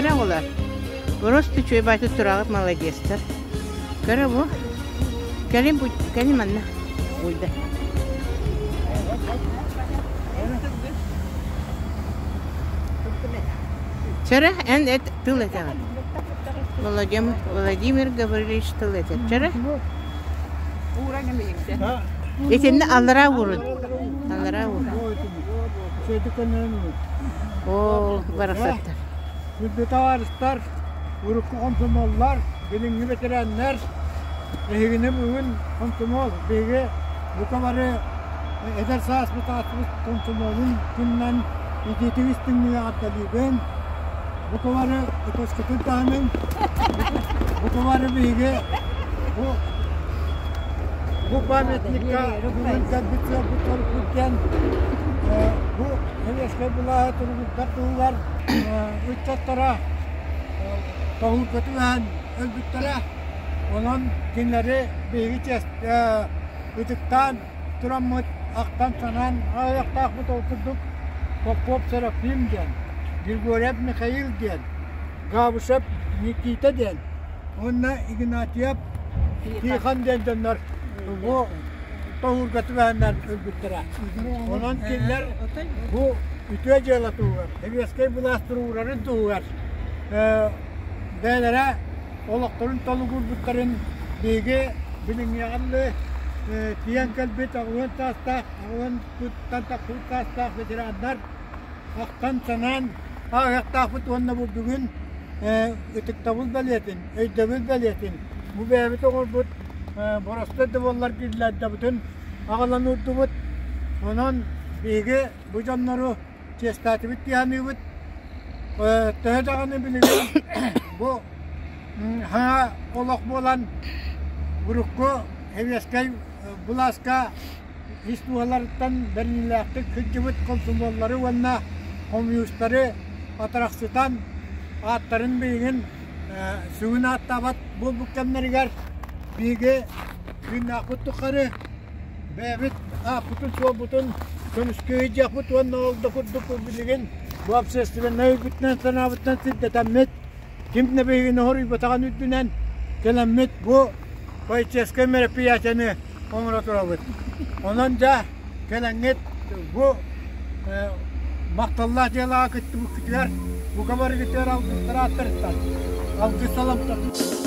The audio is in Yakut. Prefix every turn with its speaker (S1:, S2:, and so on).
S1: Кэрэ оҕолор. Просто үчүгэй баайты тураҕыт маладьыастар. Көрө бу. Кэлин бу кэлин манна. Уйда. Чара эн эт тыл этэҕин. Владимир, Владимир Гаврилович тыл этэр. Чара. Итиннэ аллараа уурун. Аллараа уурун. Оо, барахсаттар.
S2: Күндү табаарыстар, урукку хомсомуоллар, билиҥҥи бэтэрээннэр, эһигини бүгүн хомсомуол биһиги бука бары эдэр сааспыт ааспыт хомсомуолун күнүнэн итиитик истиҥник эҕэрдэлиибин. Бука бары ытыскытын таһыныҥ. Бука бары биһиги бу бу памятникка бүгүн кэлбит сыалбыт диэн бу Сэбиэскэй былааһы туругурдар туһугар ыччаттара тоһуурга түбэһэн өлбүттэрэ. Онон кинилэри биһиги чиэс ытыктаан тураммыт ахтан-санаан аҕыйахтаахпыт ол курдук Попов Серафим диэн, Григорьев Михаил диэн, Габышев Никита диэн уонна Игнатьев Тихон диэн дьоннор бу тоһуурга түбэһэннэр өлбүттэрэ. Онон кинилэр бу үтүө дьыала туһугар, сэбиэскэй былаас туругурарын туһугар бэйэлэрэ олохторун толугурбуттарын биһиги билиҥҥиэҕэр дылы тиийэн кэлбит 80 саастаах, 80 тахсыбыт саастаах ветераннар ахтан-санаан ааһыахтаахпыт уонна бу бүгүн ытыктабыл бэлиэтин, өйдөбүл бэлиэтин бу бэйэбит оҥорбут боростуой да буоллар гирлянтабытын аҕалан уурдубут. Онон биһиги бу дьоннору чиэстээтибит дии саныыбыт. Төһө даҕаны билигин бу саҥа олох буолан урукку сэбиэскэй былааска ис дууһаларыттан бэриниилээхтик сылдьыбыт комсомоллары уонна хомуйуустары атарахсытан ааттарын билигин сүгүн ааттаабат буолбут кэмнэригэр биһиги тыыннаахпыт тухары бэйэбит ааппытын-суолбутун көмүскүү сылдьыахпыт уонна ол да курдук билигин бу общественнай өйбүтүнэн-санаабытынан сирдэтэммит ким да биһигини хоруйбатаҕын үрдүнэн кэлэммит бу поэтическай мероприятиены оҥоро турабыт. Онон дьэ кэлэҥҥит бу махталлаах дьыалаҕа кыттыбыккытыгар бука барыгытыгар алгыстар ааттарыттан алгыс саламтатын.